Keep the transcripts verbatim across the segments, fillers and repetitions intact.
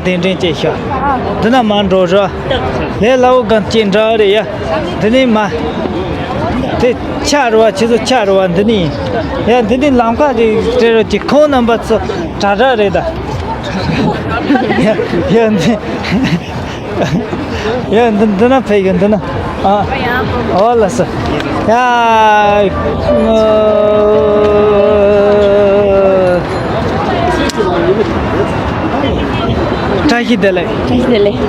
གདན་འདྲེན་བྱས་ཤག་འདི་ན་མར་འགྲོ་ར། ལས་སླ་བོ་གང་ཅི་འདྲ་རེད་ཡ། འདི་ནས་མ། དེ་ཆ་རུ་བ་ཁྱེད་ཚོ་ཆ་རུ་བ་འདི་ནས་ཡ། འདི་ནས་ལམ་ཁ་རེད་རེད་རོ་ཅིག་ཁོང་རྣམ་པ་ཚོ་དྲ་དྲ་རེད་ད། ཡ་ཡ་འདི། ཡ་འདི་འདི་ན་ཕེབས་ཡོད་འདི་ན། ཨ། ཨོ་ལ་སི། ཡ། བཀྲ་ཤིས་བདེ་ལེགས། བཀྲ་ཤིས་བདེ་ལེགས།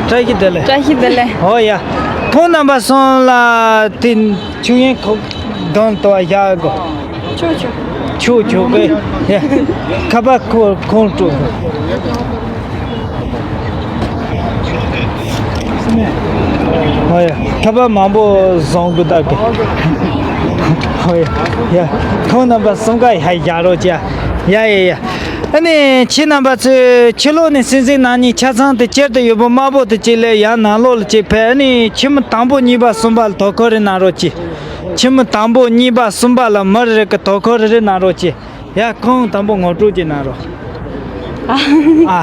བཀྲ་ཤིས་བདེ་ལེགས། བཀྲ་ཤིས་བདེ་ལེགས། ཨོ་ཡ། ཁོང་རྣམ་པ་སོང་ལ་དེ་ཆུ་ཡན་ཁོ་གང་དུ་བཞག་གོ། ཆུ་ཆུ། ཆུ་ཆུ་གི། ཡ། ཁ་པར་ཁོ་ཁོང་སྤྲོད། ཨོ་ཡ། ཁ་པར་མང་པོ་བཟང་གི་ད་གི། ཨོ་ཡ། ཡ། ཁོང་རྣམ་པ་གསུམ་ཀ་ཡ་ཡ་རོ་ཅ། ཡ་ཡ་ཡ། ཨ་ནི་ཁྱེད་རྣམ་པ་ཚོས་ཕྱི་ལོགས་ནས་སྲིད་འཛིན་ནང་ཉིད་ཆ་ཚང་དེ་ཁྱེར་དུ་ཡོད་པ་དམར་པོ་དེ་གཅིག་ལས་ཡང་ནང་ལོགས་ལ་གཅིག་ཕེབས། ཨ་ནི་ཁྱིམ་དང་པོ་གཉིས་པ་གསུམ་པ་ལ་དོ་ཁུར་རེ་གནང་རོགས་གྱིས། ཁྱིམ་དང་པོ་གཉིས་པ་གསུམ་པ་ལ་མི་རེ་རེ་གི་དོ་ཁུར་རེ་རེ་གནང་རོགས་གྱིས། ཡ། ཁོང་དང་པོ་ངོ་སྤྲོད་ཅིག་གནང་རོགས། ཨ། ཨ།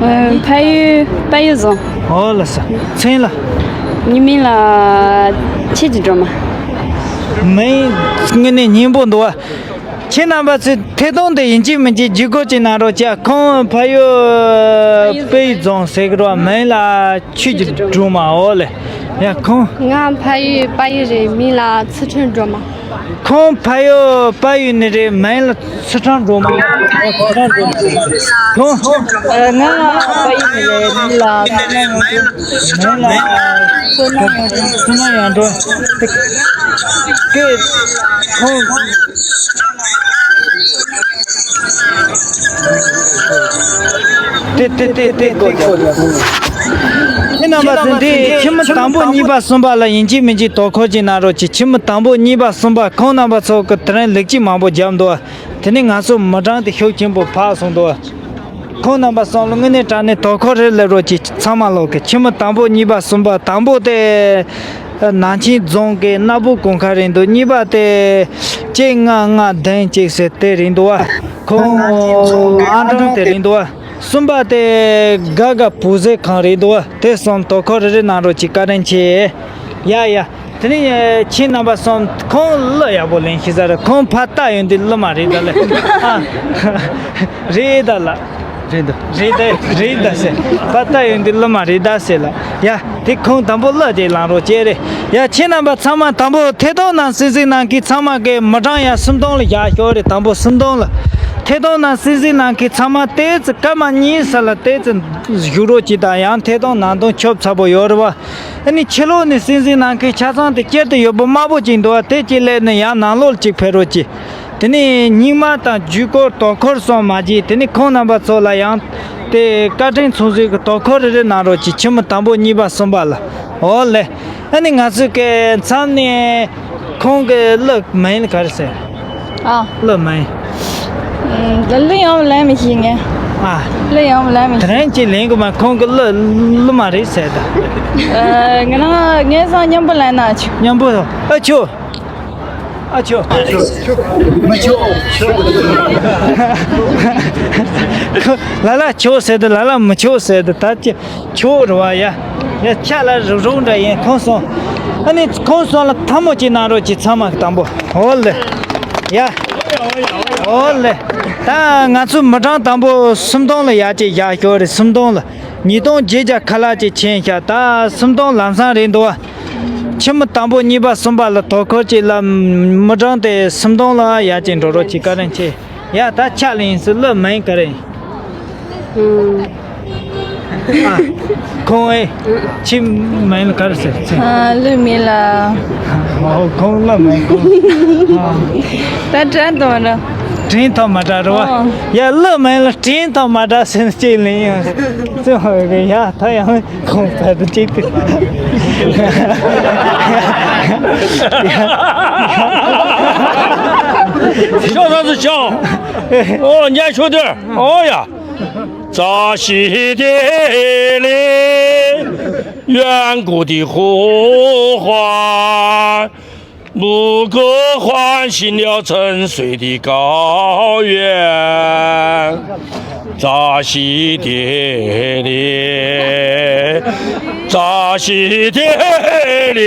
ཨ། ཕ་ཡུལ་ཕ་ཡུལ་བཟང་། ཨོ་ལ་ས། མཚན་ལ། ངའི་མིང་ལ་ཆོས་ཀྱི་སྒྲོལ་མ། མིང་དངོས་གནས་སྙན་པོ་འདུག་བ། ཁྱེད་རྣམ་པ་ཚོས་ཐད་གཏོང་དེ་ཡིན་གཅིག་མིན་གཅིག་བརྒྱུད་སྐུར་ཅིག་གནང་རོགས་བྱ། ཁོང་ཕ་ཡུལ་དཔལ་ཡུལ་རྫོང་ཟེར་གི་རེད་བ། མིང་ལ་ཆོས་ཀྱི་སྒྲོལ་མ། ཨོ་ལེ། ཡ་ཁོང་། ང་ཕ་ཡུལ་དཔའ་ཡུལ་རེད། མིང་ལ་ཚུལ་ཁྲིམས་སྒྲོལ་མ། ཁོང་ཕ་ཡུལ་དཔའ་ཡུལ་ནས་རེད། མིང་ལ་ཚུལ་ཁྲིམས་སྒྲོལ་མ། ཁོང་། ང་དཔའ་ཡུལ་ནས་རེད། མིང་ལ་ཚུལ་ཁྲིམས་སྒྲོལ་མ། མིང་ལ་ཚུལ་ཁྲིམས་སྒྲོལ་མ། ཚུལ་ཁྲིམས་སྒྲོལ་མ། ཁོང་། ཏེ་ཏེ་ཏེ་ཏེ་ཀོ། ཁྱེད་རྣམ་པ་ཚོ་འདི་ཁྱིམ་དང་པོ་གཉིས་པ་གསུམ་པ་ལ་ཡིན་གཅིག་མིན་གཅིག་དོ་ཁུར་ཅིག་གནང་རོགས་གྱིས། ཁྱིམ་དང་པོ་གཉིས་པ་གསུམ་པ་ཁོང་རྣམ་པ་ཚོ་གི་དེ་རིང་ལེགས་སྐྱེས་མང་པོ་བརྒྱབ་འདུག་དེ་ནས་ང་ཚོ་མི་གྲངས་དེ་ཤུགས་ཆེན་པོ་འཕར་སོང་འདུག་ཁོང་རྣམ་པ་གསུམ་ལ་དངོས་གནས་དྲང་གནས་དོ་ཁུར་རེ་སླེབས་རོགས་གྱིས། ཚང་མ་ལོག་གི་ཁྱིམ་དང་པོ་གཉིས་པ་གསུམ་པ། དང་པོ་དེ་ནང་ཆེན་རྫོང་གི་སྣ་བུག་གོང་ཁ་རེད་འདུག་གཉིས་པ་དེ་གཅིག་ལྔ་ལྔ་བདུན་གཅིག་ཟེར་དེ་རེད་འདུག་བ། ཁོང་ཨ་འབྲང་དེ་རེད་འདུག་བ། གསུམ་པ་དེ་དགའ་དགའ་བུ་ཟེར་གང་རེད་འདུག་བ། དེ་གསུམ་དོ་ཁུར་རེ་རེ་གནང་རོགས་གྱིས། བཀའ་དྲིན་ཆེ། ཡ་ཡ། དེ་ནས་ཁྱེད་རྣམ་པ་གསུམ་ཁོང་གླུ་ཡག་པོ་ལེན་ཤེས་ས་རེད། ཁོང་ཕ་རྟགས་ཡོད་འདི་གླུ་མ་རེད་ད་ལེ། ཨ། རེད་ད་ལ། རེད་འདུག་རེད་ད་རེད་ད་ཟེར། ཕ་རྟགས་ཡོད་འདི་གླུ་མ་རེད་ད་ཟེར་ལ། ཡ། དེ་ཁོང་དང་པོ་གླུ་དེ་བླངས་རོགས་བྱེད་རེད། ཡ། ཁྱེད་རྣམ་པ་ཚང་མ་དང་པོ་ཐད་གཏོང་ནང་གསན་གཟིགས་གནང་མཁན་ཚང་མ་གི་མི་གྲངས་ཡ་སུམ་སྟོང་ལ་བཞག་ཤོག་རེད། དང་པོ་སུམ་སྟོང་ལ། ཐད་གཏོང་ནང་གསན་གཟིགས་གནང་མཁན་ཚང་མ་ཏོག་ཙམ་སྐར་མ་གཉིས་ཙམ་ལ་ཏོག་ཙམ་བཞུགས་རོགས་གྱིས་དང་། ཡང་ཐད་གཏོང་ནང་དོན་ཆོབ་ཚ་པོ་ཡོད་རེད་བ། ཨ་ནི་ཕྱི་ལོགས་ནས་གསན་གཟིགས་གནང་མཁན་ཆ་ཚང་དེ་སྐྱེལ་དུ་ཡོད་པོ་དམར་པོ་ཅིག་འདུག་བ། དེ་གཅིག་ལས་ནི་ཡང་ནང་ལོགས་ལ་གཅིག་ཕེབས་རོགས་གྱིས། དེ་ནས་རྙིང་མ་དང་ཇུས་འགོད་དོ་ཁུར་སོགས་མ་བརྗེད། དེ་ནས་ཁོང་རྣམ་པ་ཚོ་ལ་ཡང་དེ་བཀའ་དྲིན་མཚུངས་གཟིགས་ཀྱི་དོ་ཁུར་རེ་རེ་གནང་རོགས་གྱིས། ཁྱིམ་དང་པོ་གཉིས་པ་གསུམ་པ་ལ། འོ་ལེ། ཨ་ནི་ང་ཚོས་ཀྱི་མཚམས་ནས་ཁོང་གི་གླུ་མིང་ལ་ག་རེ་ཟེར། ཨ། གླུ་མིང་། ཨ། འདི་གླུ་ཡང་ལེན་མི་ཤེས་ངས། ཨ། གླུ་ཡང་ལེན་མི་ཤེས། དེ་རིང་གཅིག་ལེན་དགོས་མ། ཁོང་གི་གླུ་གླུ་མ་རེད་ཟེར་ད། ཨ། ང་རང་ངའི་སང་མཉམ་པོ་ལེན་ན་ཆོག་མཉམ་པོ། ཨ་ཆོག་ཨ་ཆོག་མི་ཆོག་ལ་ལ་ཆོག་ཟེར་དུས་ལ་ལ་མི་ཆོག་ཟེར་དུས་ད་ཅི་ཆོག་རེད་བ། ཡ་ཡ། ཆ་ལ་རུག་རུག་འདྲ་ཡིན། ཁོང་སོང་། ཨ་ནི་ཁོང་སོང་ལ་ཐལ་མོ་ཅིག་གནང་རོགས་གྱིས། ཚང་མ་དང་པོ། འོ་ལེ། ཡ། འོ་ལེ། ད་ང་ཚོ་མི་གྲངས་དང་པོ་སུམ་སྟོང་ལ་ཡ་ཅིག་བཞག་ཤོག་རེད། སུམ་སྟོང་ལ། ཉིས་སྟོང་བརྒྱད་བརྒྱ་ཁ་ལག་ཅིག་ཕྱིན་ཤག་ད་སུམ་སྟོང་ལམ་སང་རེད་འདུག་བ། ཁྱིམ་དང་པོ་གཉིས་པ་གསུམ་པ་ལ་དོ་ཁུར་ཅིག་ལ། མི་གྲངས་དེ་སུམ་སྟོང་ལ་ཡ་ཅིག་འགྲོ་རོགས་གྱིས། བཀའ་དྲིན་ཆེ། ཡ། ད་ཆ་ལ་ཡིན་སྲིད། གླུ་མིང་ག་རེ་ཡིན། ཨུམ། ཨ། ཁོང་ཨེ། ཁྱིམ་མིང་ལ་ག་རེ་ཟེར། ཨ། གླུ་མིང་ལ། ཨོ། ཁོང་གླུ་མིང་ཁོང་། ཨ། ད་དྲན་ཐོག་མ་འགྲོ། དྲན་ཐོག་མ་འགྲོ་རེད་བ། ཨོ། ཡ། གླུ་མིང་ལ་དྲན་ཐོག་མ་འགྲོ་ཟེར་ནས་ཅིག་ལེན་ཡོང་། ཙི་ཧོ་གི་ཡ། ད་ཡང་ཁོང་ཕ་དུ་ཅིག་ཏུ། ཤོག་ས་སུ་ཤོག་ཨོ་ཉ་ཤོག་དུ། ཨོ་ཡ། བཀྲ་ཤིས་བདེ་ལེགས། 不可唤醒了沉睡的高原，扎西德里，扎西德里。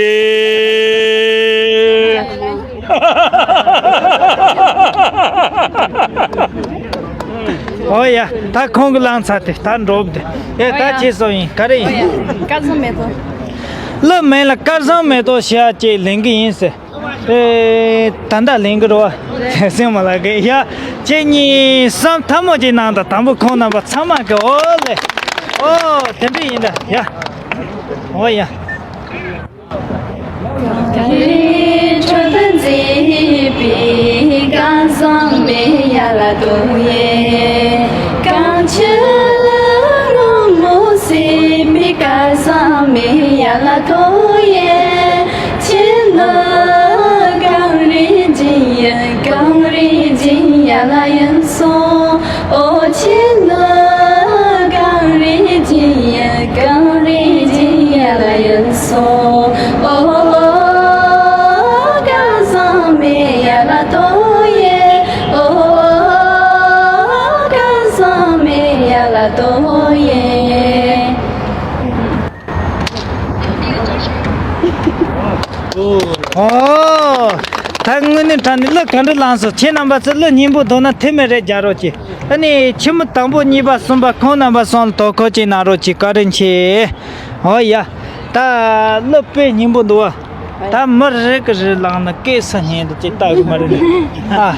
ཨོ་ཡ། ད་ཁོང་གི་ལངས་ཚར་ཏེ་ད་འགྲོ་བ་དེ། ཨེ། ད་ཁྱེད་སོ་ཡིན་ག་རེ་ཡིན། སྐལ་བཟང་མེ་ཏོག་གླུ་མིང་ལ་སྐལ་བཟང་མེ་ཏོག་ཞེས་ཅིག་ལེན་གི་ཡིན་ཟེར། ཨེ། ད་ལྟ་ལེན་གི་རོ། སེམས་མ་ལགས་ཀྱིས་ཡ། ཁྱེད་གཉིས་བསམ་ཐབས་མོ་ཅིག་གནང་དང་། དང་པོ་ཁོང་རྣམ་པ་ཚང་མ་གི། ཨོ་ལེ། ཨོ། དེ་འདྲ་ཡིན་ད་ཡ། ཨོ་ཡ། གངས་རིའི་ཁྲོད་དུ་མཛེས་པའི་སྐལ་བཟང་མེ་ཡར་ལ་གཏོང་ཡེ། གངས་ཆུ་ལ་རོལ་མོ་གསོས་པའི་སྐལ་བཟང་མེ་ཡར་ལ་གཏོང་ཡེ། ཁྱེད་ནི་གངས་རིའི་འཇིགས་ཡུལ། གངས་རིའི་འཇིགས་ཡུལ་ཡར་ལ་ཡིན་སོང་། ཨོ། ཁྱེད་ནི་གངས་རིའི་འཇིགས་ཡུལ། གངས་རིའི་འཇིགས་ཡུལ་ཡར་ལ་ཡིན་སོང་། ཨོ། སྐལ་བཟང་མེ་ཡར་ལ་གཏོང་ཡེ། ཨོ། སྐལ་བཟང་མེ་ཡར་ལ་གཏོང་ཡེ། ཨོ། ད་དངོས་གནས་དྲང་གནས་གླུ་ག་འདྲ་བླངས་སོང་། ཁྱེད་རྣམ་པ་ཚོ་གླུ་སྙན་པོ་འདུག་ན་མཐུ་མེད་རེ་རྒྱག་རོགས་གྱིས། ཨ་ནི་ཁྱི་མོ་དང་པོ་གཉིས་པ་གསུམ་པ་ཁོང་རྣམ་པ་གསུམ་ལ་དོ་ཁུར་ཅིག་གནང་རོགས་གྱིས། བཀའ་དྲིན་ཆེ། ཨོ་ཡ། ད་གླུ་དཔེ་སྙན་པོ་འདུག་བ། ད་མི་རེ་གི་རེ་ལངས་ན་སྐད་ས་སྙན་དུ་ཅིག་ལྟ་གི་མ་རེད། ཨ།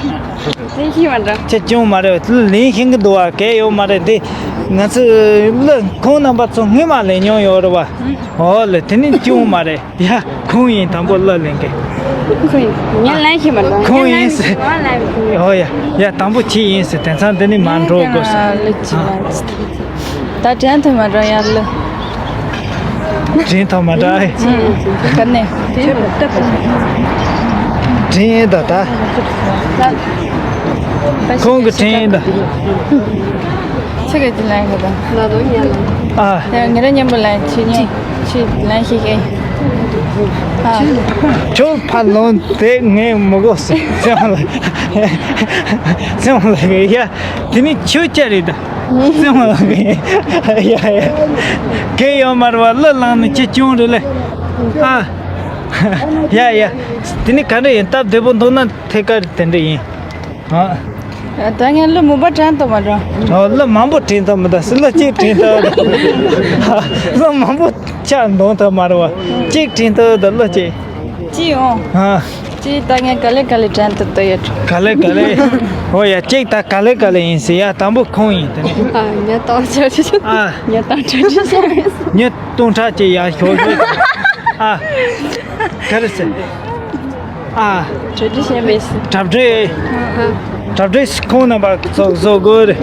དེ་ཤི་མ་འདྲ། ཁྱེད་ཅུང་མ་རེད། ལེན་ཤེས་གི་འདུག་བ། གལ་ཡོད་མ་རེད། འདི་ང་ཚོས་གླུ་ཁོང་རྣམ་པ་ཚོ་སྔོན་མ་ལེན་མྱོང་ཡོད་རེད་བ། ཨོ་ལེ། དེ་ནི་ཅུང་མ་རེད། ཡ། ཁོང་ཡིན། དང་པོ་གླུ་ལེན་མཁན། ཁོང་ཡིན། ངས་ལེན་ཤེས་མ་འདུག་ཁོང་ཡིན་ཟེར། ངས་ལེན་ཤེས་མ་འདུག་ཨོ་ཡ། ཡ། དང་པོ་ཁྱེད་ཡིན་ཟེར། དེང་སང་འདི་ནི་མ་འགྲོ་དགོས་ཟེར། ད་དྲན་ཐུབ་མ་འགྲོ་ཡ་གླུ། དྲན་ཐུབ་མ་འགྲོ་ཨེ། ག་ནས། དྲན་ད་ད། ཁོང་གི་དྲན་ད། ཚེ་ག་ཅི་ལན་ག་ད། ལ་དོ་ཉན་ལ། ཨ། ཡ། ངེད་རང་མཉམ་པོ་ལན་ཆི་ཉན་ཆི་ལན་ཤེས་ཀྱི། ཨ། ཁྱོད་ཕར་ལོངས་ཏེ་ངས་མི་དགོས་ཟེར། སེམས་ལ། སེམས་ལ་གི་ཡ། དེ་ནི་ཁྱོད་ཅག་རེད་ད། སེམས་ལ་གི་ཡ་ཡ། གལ་ཡོད་མ་རེད་བ། གླུ་བླངས་ནས་ཁྱེད་ཅུང་རེད་ལེ། ཨ། ཡ་ཡ། དེ་ནི་ག་འདྲ་ཡིན། སྟབས་བདེ་པོ་འདུག་ན་ཐད་ཀར་དེ་འདྲ་ཡིན། ཨ། ད་ངས་གླུ་མང་པོ་དྲན་ཐུབ་མ་འགྲོ། ཨོ། གླུ་མང་པོ་དྲན་ཐུབ་མི་འདུག་གླུ་གཅིག་དྲན་ཐུབ་འདུག་གླུ་མང་པོ་ཆ་འདོན་ཐུབ་མ་རེད་བ། གཅིག་དྲན་ཐུབ་འདུག་གླུ་གཅིག་གཅིག་ཨོ། ཨ། གཅིག་ད་ངས་ག་ལེ་ག་ལེ་དྲན་ཐུབ་འདུག་ཡ། ག་ལེ་ག་ལེ། ཨོ་ཡ། གཅིག་ད་ག་ལེ་ག་ལེ་ཡིན་ཟེར་ཡ། དང་པོ་ཁོང་ཡིན་དེ་ནི། ཨ། ཉ་དང་ཆ་ཆ། ཨ། ཉ་དང་ཆ་ཆ། ཉ་སྟོང་ཕྲག་གཅིག་ཡར་ཤོག་ཤོག་ཨ། ག་རེ་ཟེར། ཨ། གྲ་སྒྲིག་བྱས་མེད་ཟེར། གྲ་སྒྲིག་གྲ་སྒྲིག་ཁོང་རྣམ་པ་ཚོ་བཟོ་དགོས་རེད།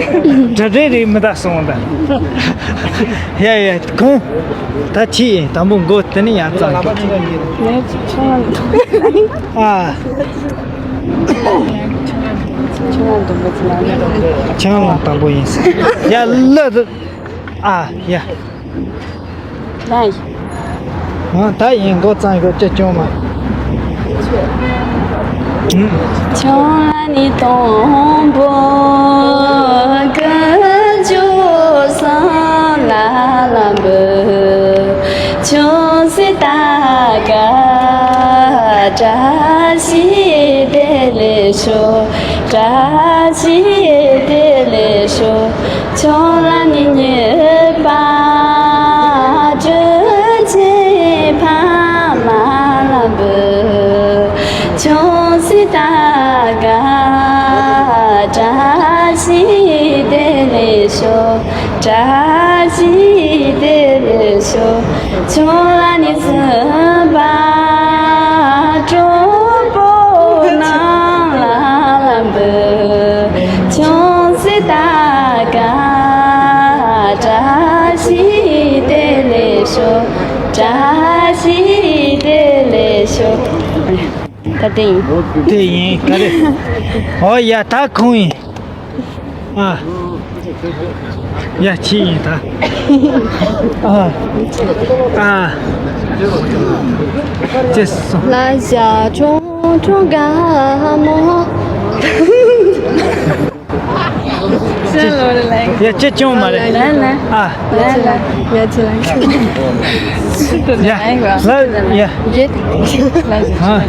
གྲ་སྒྲིག་རེད་མི་ད་སོང་ད། ཡ་ཡ། ཁོང་ད་ཁྱི་ཡིན། དང་པོ་མགོ་དེ་ནས་ཡར་བཙལ། ངས་ཆུང་བ། ཨ། ཆུང་བ་དང་པོ་ཚོ་ལ། ཆང་ལ་དང་པོ་ཡིན་ཟེར། ཡ་གླུ་དེ། ཨ་ཡ། ད་ཡིན། ཨ། ད་ཡིན། མགོ་གཙང་ཤོག་ཅེས་ཅུང་མ། ཁྱོད་ལ་ནི་དང་པོ་ཀུན་སྤྱོད་བཟང་ལ་ལམ་བུ། ཁྱོད་སྲིད་ད་ག་བཀྲ་ཤིས་བདེ་ལེགས་ཤོག་བཀྲ་ཤིས་བདེ་ལེགས་ཤོག་ཁྱོད་ལ་ནི་མྱུར་བ་སྤྲུལ་པའི་ཕ་མ་ལ་འབུལ། ཁྱོད་སྲིད་ད་ག་བཀྲ་ཤིས་བདེ་ལེགས་ཤོག་བཀྲ་ཤིས་བདེ་ལེགས་ཤོག་ཁྱོད་ལ་ནི་སྲིད་པ་གྲོགས་པོ་རྣམས་ལ་ལམ་བུ། ཁྱོད་སྲིད་ད་ག་བཀྲ་ཤིས་བདེ་ལེགས་ཤོག་བཀྲ་ཤིས་བདེ་ལེགས་ཤོག་ད་དེ་ཡིན། དེ་ཡིན། ག་རེ། ཨོ་ཡ། ད་ཁོང་ཡིན། ཨ། ཡ་ཁྱི་ཡིན་ད། ཨ། ཨ། ཅེས་སོང་། ལ་ཞྭ་ཁྲུང་ཁྲུང་དགའ་མོ། ཡ་ཅེ་ཅུང་མ་རེད། ལན་ལན། ཨ། ཡ་ཅེ་ལན། ཡ་ཅེ་ལན། ཡ་ལ་ཡ། ཡ། ཨ།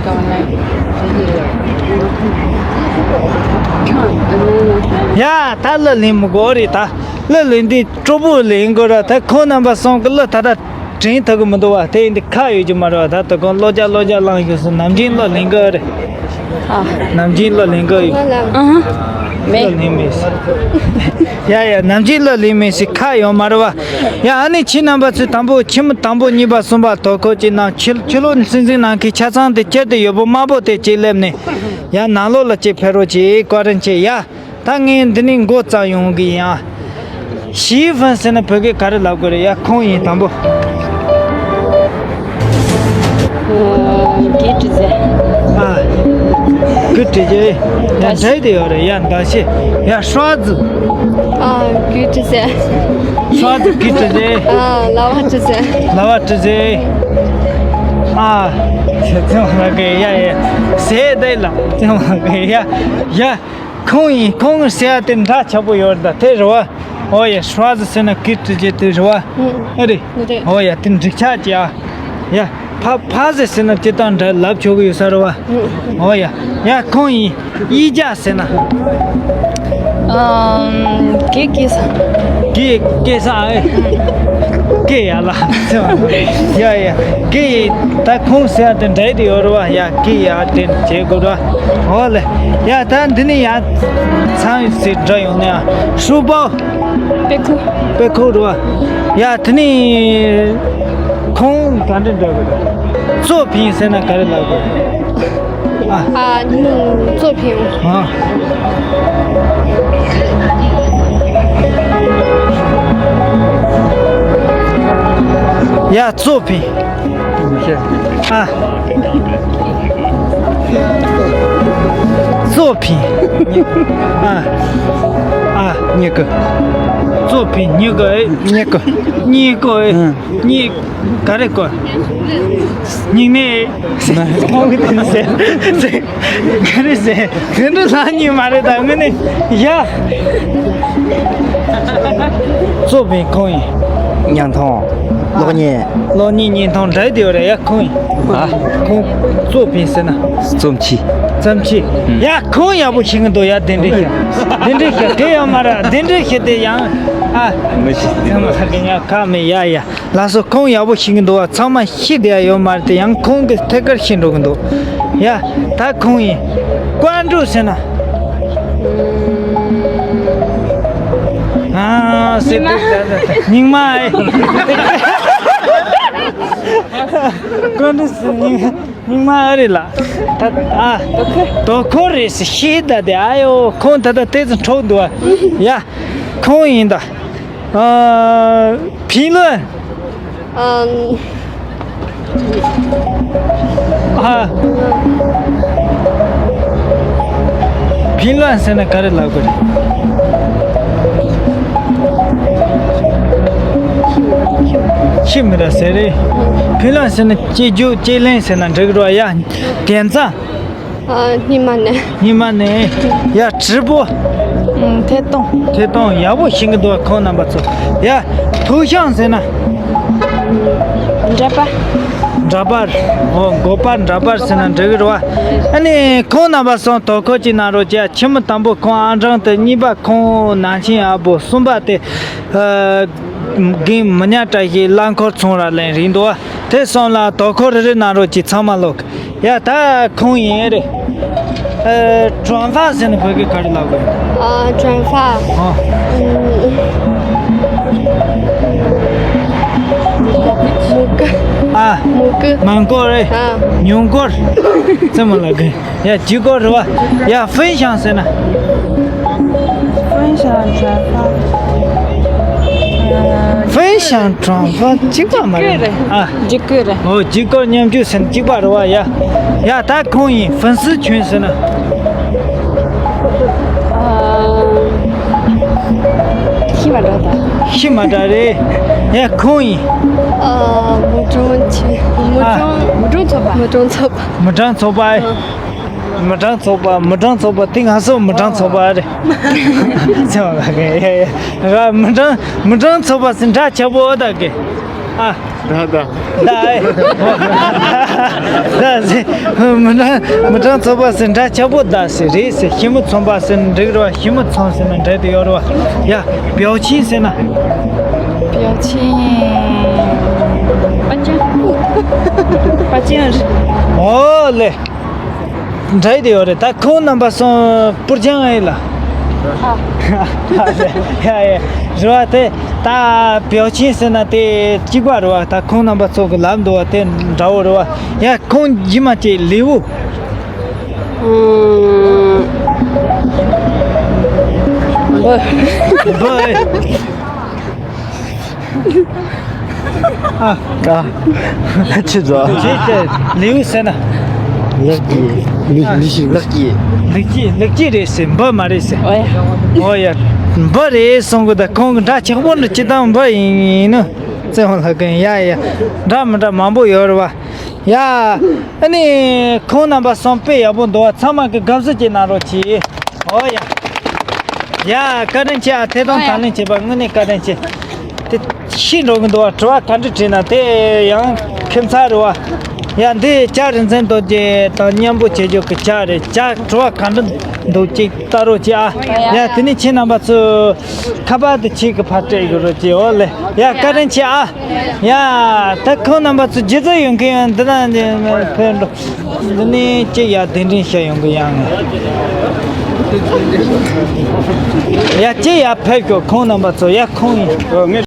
ཡ་ད་གླུ་ལེན་མི་དགོས་རེད་ད། གླུ་ལེན་དུས་སྤྲོ་པོ་ལེན་དགོས་ར། ད་ཁོང་རྣམ་པ་གསུམ་གྱི་གླུ་ད་ལྟ་དྲན་ཐུབ་ཀྱི་མི་འདུག་བ། དེ་ཡིན་དུས་ཁ་ཡོད་ཀྱི་མ་རེད་བ། ད་དུ་ཁོང་བློ་རྒྱ་བློ་རྒྱ་ལངས་ཡོད་སོང་། ནམ་རྒྱུན་གླུ་ལེན་དགོས་རེད། ཨ། ནམ་རྒྱུན་གླུ་ལེན་དགོས་ཡོད། ཨ་ཧ། མེད། གླུ་ལེན་མེད་ཟེར། ཡ་ཡ། ནམ་རྒྱུན་གླུ་ལེན་མེད་ཟེར་ཁ་ཡོད་མ་རེད་བ། ཡ་ཨ་ནི་ཁྱེད་རྣམ་པ་ཚོས་དང་པོ་ཁྱིམ་དང་པོ་གཉིས་པ་གསུམ་པ་དོ་ཁུར་གྱི་ནང་ཕྱི་ཕྱི་ལོགས་སྲིད་འཛིན་ནང་གི་ཆ་ཚང་དེ་ཁྱེར་ཏེ་ཡོད་པོ་དམར་པོ་དེ་གཅིག་སླེབས་ནས། ཡ་ནང་ལོགས་ལ་གཅིག་ཕེབས་རོགས་གྱིས། བཀའ་དྲིན་ཆེ་ཡ། ད་ངས་འདི་ནས་འགོ་བརྩམས་ཡོང་གི་ཡིན་ཨ། ཞི་ཧྥན་ཟེར་ན་བོད་སྐད་ག་རེ་ལབ་དགོས་རེད། ཡ་ཁོང་ཡིན་དང་པོ། ཨ། གི་ཀྲི་ཟེར། ཨ། གི་ཀྲི་ཟེར། ཡ་འདྲ་དེ་ཡོད་རེད། ཡ་འདྲ་ཤེས། ཡ་ཧྲ་ཙི། ཨ། གི་ཀྲི་ཟེར། ཧྲ་ཙི་གི་ཀྲི་ཟེར། ཨ། ལ་བ་ཀྲི་ཟེར། ལ་བ་ཀྲི་ཟེར། ཨ། ཚེ་མ་ལ་གི་ཡ་ཡ། ཟེར་དེ་ལ་ཚེ་མ་ལ་གི་ཡ་ཡ། ཁོང་ཡིན། ཁོང་ཟེར་ཡ་དེ་འདྲ་ཆགས་པོ་ཡོད་རེད་ད། དེ་རེད་བ། ཨོ་ཡ་ཧྲ་ཙི་ཟེར་ན་གི་ཀྲི་ཟེར་དེ་རེད་བ། ཨ་རེད། ཨོ་ཡ་དེ་འགྲིག་ཆགས་ཀྱི་ཨ། ཡ་ཕ་ཕ་ཟེར་ཟེར་ན་སྤྱིར་བཏང་འདྲ་ལབ་ཆོག་གི་ཡོད་ས་རེད་བ། ཨོ་ཡ། ཡ་ཁོང་ཡིན། ཡི་ཇ་ཟེར་ན། ཨམ། གི་ཀི་ས། གི་ཀི་ས་ཨེ། ཀི་ཡ་ལ། ཡ་ཡ། གི་ཡི་ད་ཁོང་ཟེར་ཡ་དེ་འདྲ་དེ་ཡོད་རེད་བ། ཡ་གི་ཡ་དེ་བྱེད་དགོས་རེད་བ། ཨོ་ལེ། ཡ་ད་འདི་ནི་ཡ་ཚང་ཡོད་ཟེར་འདྲ་ཡོང་ནས་ཨ། ཧྲུའུ་པའོ། པེ་ཁུ། པེ་ཁུ་རེད་བ། ཡ་དེ་ནི་ཁོང་ག་འདྲ་འདྲ་གི་རེད། ཙོ་ཕིང་ཟེར་ན་ག་རེ་ལབ་དགོས། ཨ། ཨ། ཙོ་ཕིང་། ཨ། ཡ་ཙོ་ཕིང་། ཨ། ཙོ་ཕིང་། ཨ། ཨ། ཉི་ཀུ། ཙོ་ཕིང་ཉི་ཀུ་ཨེ། ཉི་ཀུ། ཉི་ཀུ་ཨེ། ཨ། ཉི། ག་རེ་གོ། སྙིང་ནད། ཁོང་གིས་དེ་འདྲ་ཟེར། ག་རེ་ཟེར། དེ་འདྲ་ལྷག་ཉིན་མ་རེད་ད་ངོས་ནས། ཡ། ཙོ་ཕིང་ཁོང་ཡིན། ཉང་ཐོང་། གློག་བརྙན། གློག་བརྙན་བརྙན་ཐུང་འདྲ་དེ་ཡོད་རེད་ཡ་ཁོང་ཡིན། ཨ། ཁོང་། ཙོ་ཕིང་ཟེར་ན། ཙོམ་ཆི། ཙམ་ཆི། ཡ་ཁོང་ཡག་པོ་ཤེས་ཀྱི་འདུག་ཡ། དེ་འདྲ་ཤེས། དེ་འདྲ་ཤེས་དེ་ཡོད་མ་རེད། དེ་འདྲ་ཤེས་དེ་ཡང་། ཨ། མི་ཤེས། ཚང་མ་ཧ་གི་ཡ་ཁ་མེད་ཡ་ཡ། ལགས་སོ། ཁོང་ཡག་པོ་ཤེས་ཀྱི་འདུག་བ། ཚང་མ་ཤེས་བསྡད་ཡ་ཡོད་མ་རེད་དེ། ཡང་ཁོང་གིས་ཐད་ཀར་ཤེས་འགྲོ་གི་འདུག་ཡ། ད་ཁོང་ཡིན། ཀོན་ཀྲུའུ་ཟེར་ན། ཨ། སེ་ཏུ་ད་ད་ད། སྙིང་མ་ཨེ། ཀོན་ཀྲུའུ་ཟེར་སྙིང་སྙིང་མ་ཨ་རེད་ལ། ད་ཨ། དོ་ཁུར་རེད་ཟེར་ཤེས་ད་དེ། ཨ་ཡོ་ཁོང་ད་ད་ཏོག་ཙམ་འཁྲུག་འདུག་ཨ། ཡ། ཁོང་ཡིན་ད། ཨ། ཕིང་ལོན། ཨམ། ཨ། ཕིང་ལོན་ཟེར་ན་ག་རེ་ལབ་དགོས་རེད། ཤི་མི་ར་ཟེར་རེད། ཕིང་ལོན་ཟེར་ན་སྐྱེ་རྒྱུ་སྐྱེ་ལེན་ཟེར་ན་འགྲིག་རོ་ཡ། དེ་ཚ། ཨ། སྙེ་མ་ནས། སྙེ་མ་ནས། ཡ་བྲིས་པོ། ཨུམ། ཐད་གཏོང་། ཐད་གཏོང་ཡག་པོ་ཤེས་ཀྱི་འདུག་ཁོང་རྣམ་པ་ཚོ། ཡ། ཐུའུ་ཤང་ཟེར་ན། འདྲ་པར། འདྲ་པར། འོ་འགོ་པར་འདྲ་པར་ཟེར་ན་འགྲིག་གི་རེད་བ། ཨ་ནི་ཁོང་རྣམ་པ་གསུམ་དོ་ཁུར་གཅིག་གནང་རོགས་བྱས། ཁྱི་མོ་དང་པོ་ཁོང་ཨ་འབྲང་དེ། གཉིས་པ་ཁོང་ནང་ཆེན་ཨ་བོ། གསུམ་པ་དེ། ཨ། རྒན་མི་ཉག་བཀྲ་ཤིས་རླངས་འཁོར་ཚོང་ར་ལེན་རིགས་འདུག་བ། དེ་གསུམ་ལ་དོ་ཁུར་རེ་རེ་གནང་རོགས་གྱིས། ཚང་མ་ལོག་ཡ་ད་ཁོང་ཡིན་རེད། ཨ། ཀྲོན་ཧྥ་ཟེར་ན་བོད་སྐད་ག་རེ་ལབ་དགོས། ཨ། ཀྲོན་ཧྥ། ཨ། མུ་གུ། ཨ། མུ་གུ། མང་ཀོ་རེད། ཨ། ཉུང་ཀོར། ཚང་མ་ལབ་དགོས། ཡ་ཇི་ཀོར་རེད་བ། ཡ་ཧྥུན་ཤང་ཟེར་ན། ཧྥུན་ཤང་ཀྲོན་ཧྥ། ཧྥུན་ཤང་ཀྲོན་ཧྥ་གཅིག་པ་མ་རེད། ཨ། ཇི་ཀོར་རེད། ཨོ་ཇི་ཀོར་མཉམ་རྒྱུད་ཟེར་ན་གཅིག་པ་རེད་བ་ཡ། ཡ་ད་ཁོང་ཡིན། ཧྥུན་སི་ཆུན་ཟེར་ན། ཨ། ཁྱི་མ་འདྲ་རེད། ཡ་ཁོང་ཡིན། ཨ། མུ་ཀྲོང་ཆེ། མུ་ཨ། ཀྲོང་མུ་ཀྲོང་ཚོགས་པ། མུ་ཀྲོང་ཚོགས་པ། མུ་ཀྲོང་ཚོགས་པ་ཨེ། ཨ། མུ་ཀྲོང་ཚོགས་པ། མུ་ཀྲོང་ཚོགས་པ་དེ་ང་ཚོ་མུ་ཀྲོང་ཚོགས་པ་རེད། ཚེ་དབང་ལགས་ཀྱིས། ཡ་ཡ། ར་མུ་ཀྲོང་མུ་ཀྲོང་ཚོགས་པ་ཟེར་འདྲ་ཆགས་པོ་ཨོ་ད་གི། ཨ། ད་ད། ད་ཨེ། ད་ཟེར། མུ་ཀྲོང་མུ་ཀྲོང་ཚོགས་པ་ཟེར་འདྲ་ཆགས་པོ་ད་ཟེར་རེད་ཟེར། ཞི་མོ་ཚོམ་པ་ཟེར་འགྲིག་རེད་བ། ཞི་མོ་ཚོམ་ཟེར་ན་འགྲིག་དེ་ཡོད་རེད་བ། ཡ། བེའུ་ཆིང་ཟེར་ན། 表情། 发件。发件是。 ཨོ་ལེ། འདྲ་དེ་ཡོད་རེད། ད་ཁོང་རྣམ་པ་སོང་པུར་ཅང་ཨེ་ལ། ཡ་ཡ། རེད་བ། དེ་ད་བེའུ་ཆིང་ཟེར་ན་དེ་གཅིག་པ་རེད་བ། ད་ཁོང་རྣམ་པ་ཚོ་གི་ལབ་འདུག་བ། དེ་འདྲ་བོ་རེད་བ། ཡ་ཁོང་ཡིན་མ་ཅིག་ལེའུ། ཨུམ། འབུ། འབུ་ཨེ། ཨ། ཨ། ཆི་ཟོ། ཅི་སྟེ་ལེའུ་ཟེར་ན། ལག་གི། ལི་ཨ། ལི་ཤི་ལག་གི། ལག་གི་ལག་གི་རེད་ཟེར། འབུ་མ་རེད་ཟེར། ཨོ་ཡ། ཨོ་ཡ། འབུ་རེད་གསུང་གི། ད་ཁོང་གི་འདྲ་ཆགས་པོ་འདྲ་ཅི་དང་འབུ་ཡིན་ནོ། ཚེ་དབང་ལགས་ཀྱིས། ཡ་ཡ། འདྲ་མི་འདྲ་མང་པོ་ཡོད་རེད་བ། ཡ། ཨ་ནི་ཁོང་རྣམ་པ་སོང་དཔེ་ཡག་པོ་འདུག་བ། ཚང་མ་གི་དགའ་བསུ་ཅིག་གནང་རོགས་གྱིས། ཨོ་ཡ། ཡ། བཀའ་དྲིན་ཆེ་ཨ། ཐད་གཏོང་ཨོ་ཡ། དང་ལེན་བྱས་པ་དངོས་གནས་བཀའ་དྲིན་ཆེ། དེ་ཤི་འགྲོ་གི་འདུག་བ། དྲི་བ་ག་འདྲ་དྲིས་ན་དེ་ཡང་ཁྱད་མཚར་རེད་བ། ཡ། འདི་ལྕགས་རིན་ཆེན་རྡོ་རྗེ་དང་མཉམ་པོ་བྱེད་རྒྱུ་གི་ལྕགས་རེད། ལྕགས་དྲི་བ་ག་འདྲ་འདུག་ཅིག་ལྟ་རོགས་གྱིས་ཨ། ཡ། དེ་ནས་ཁྱེད་རྣམ་པ་ཚོ་ཁ་པར་དེ་ཁྱེད་ཀྱི་ཕར་སྤྲད་དགོས་རོགས་གྱིས། ཨོ་ལེ། ཡ། བཀའ་དྲིན་ཆེ་ཨ། ཡ། ད་ཁོང་རྣམ་པ་ཚོ་རྗེས་ཚོད་ཡོང་གི་ཡོད། འདི་ན་འདི་ཕེབས་འགྲོ། འདི་ནས་ཅི་ཡ་གདན་འདྲེན་བྱ་ཡོང་གི་ཡང་། ཡ། ཅི་ཡ་ཕེབས་ཤོག་ཁོང་རྣམ་པ་ཚོ། ཡ། ཁོང་ཡིན།